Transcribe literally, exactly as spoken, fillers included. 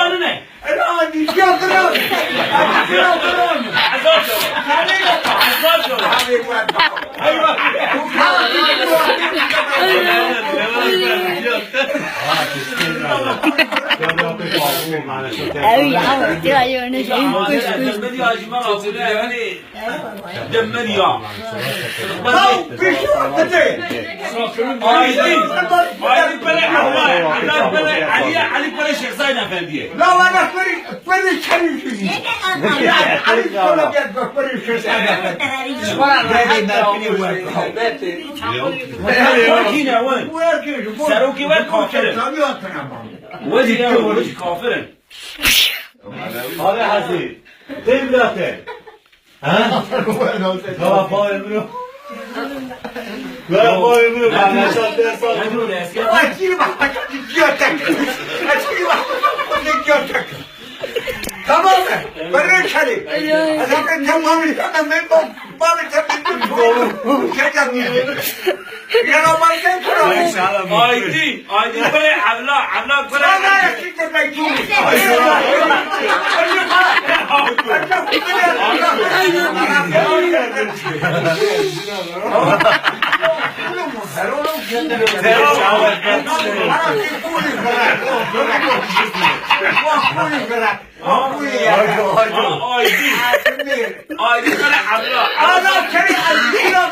Şabanine. Ela, dişiya kıran. Dişiya kıran. Azad ol. Azad ol. Abi, bu adam. Eyvah. Ew ya, ya, ne şey, kuş, kuş. Demir ya. Aydın. Aydın pere Evla, Evla pere Aliye, Ali pere Şehzade Efendiye. La, la, la, pere, pere çelik. Ya, Ali pere gel, pere Şehzade Efendi. Bana rahat ya. Yine wen. Serokî wer kafir in. Wezî ne wen, wezî kafir in. Abi Hazî, tevlate. Ha? Gala bavê min o. Gala bavê min o. Fatih Şah ders aldı. Açayım bak, bak, götek. Açayım bak, bak, götek. Tamam mı? Bırak hadi. Zaten tamam, tamam, ben bak, bak, sen bir dur. Şey yapmayayım. Aydin, Aydin bere Evla, Evla bere. Aydin. Aydin bere Evla. Ana kere Evla.